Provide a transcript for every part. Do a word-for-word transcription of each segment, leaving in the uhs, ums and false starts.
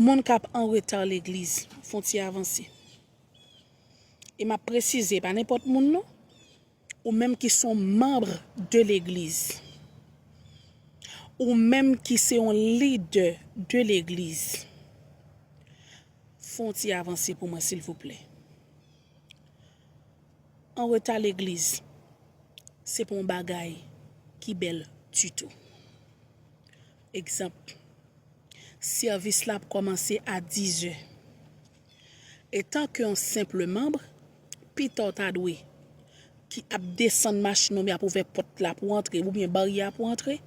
Moun k ap an reta legliz, fè yon ti avanse. E m ap presize, pa nenpòt moun non. Ou menm ki se yon manm de legliz. Ou menm ki se yon lidè de legliz. Fè yon ti avanse pou mwen, silvouplè. An reta legliz, se pa yon bagay ki bèl ditou. Egzanp, sèvis la ap kòmanse a dizè. Etanke yon senp manm, pita w ta dwe, ki ap desann machin ou, men ap ouvè pòt la pou w antre, oubyen baryè a pou w antre,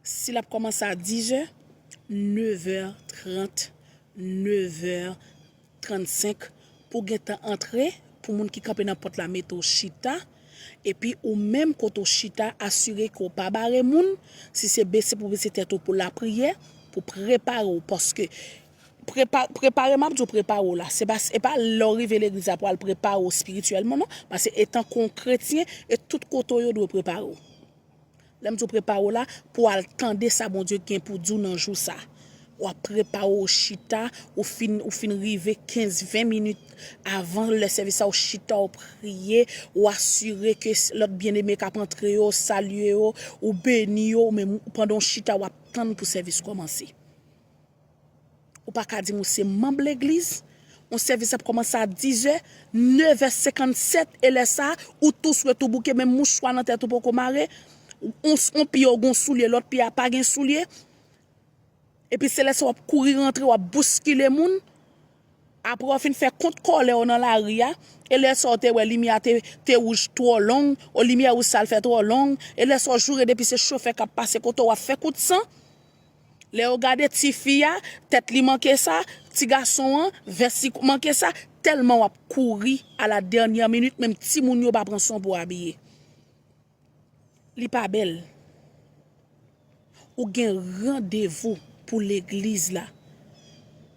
si l ap kòmanse a dizè, nevè trant, nevè trannsenk, pou w gentan antre, pou moun ki kanpe nan pòt la mete w chita, epi ou menm kote w chita, asire ke w pa bare moun, si se bese pou bese tèt ou pou lapriyè, pou prepare w, paske prepa-, prepare, m ap di w prepare w la, se pa, se pa lè w rive legliz la pou al prepare w espirityèlman, non, paske etanke yon kretyen, e tout kote w yo dwe prepare w. Lè m di w prepare w la, pou w al tande sa Bondye gen pou di w nan jou sa. W ap prepare w chita, ou fin, ou fin rive kenz, ven minit avan lè sèvis la, w chita, w priye, w asire ke s-, lòt byeneme k ap antre yo, w salye yo, ou beni yo, ou menm pandan w chita, w ap tann pou sèvis kòmanse. Ou pa ka di m ou se manm legliz, yon sèvis ap kòmanse a dizè, nevè senkannsèt, e lè sa, ou tou swe tou bouke, menm mouchwa nan tèt ou poko mare, yon, yon pye w gen yon soulye, lòt pye a pa gen soulye. Epi se lè sa w ap kouri rantre, w ap bouskile moun. Apre w fin fè kont kòlè w nan lari a, e lè sa w te wè limyè a te, te wouj twò long, o limyè wouj sa l fè twò long, e lè sa w joure depi se chofè k ap pase kote w ap fè kout san. Lè yo gade tifi a, tèt li manke sa, ti gason an, vès li manke sa, tèlman w ap kouri a la dènyè minit, menm timoun yo pa pran swen pou abiye. Li pa bèl. Ou gen randevou pou legliz la.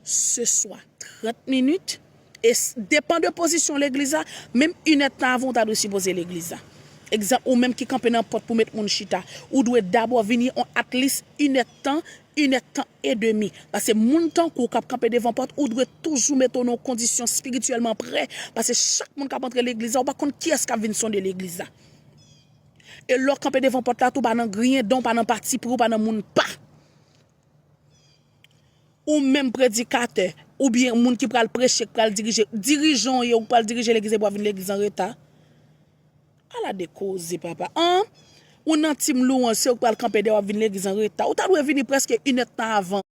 Se swa trant minit, e s-, depan de pozisyon legliz la, menm inèdtan avan ou ta dwe sipoze legliz la. Egzanp, ou menm ki kanpe nan pòt pou met moun chita, ou dwe dabò vini on at least inèdtan, inèdtan edemi. Paske moun tankou w k ap kanpe devan pòt, ou dwe toujou mete w nan yon kondisyon espirityèlman prè. Paske chak moun k ap antre legliz la, ou pa konn kiyès k ap vin sonde legliz la. E lè w kanpe devan pòt la tou, pa nan griyen dan, pa nan pati pri, pa nan moun pa. Ou menm predikatè, oubyen moun ki pral preche, ki pral dirije, dirijan w ye, ou pral dirije legliz epi w ap vin legliz an reta. Ala de koze, papa. An, ou nan tim louwanj, se ou k pral kanpe dèyè, w ap vin legliz an reta. Ou ta dwe vini prèske inèdtan avan.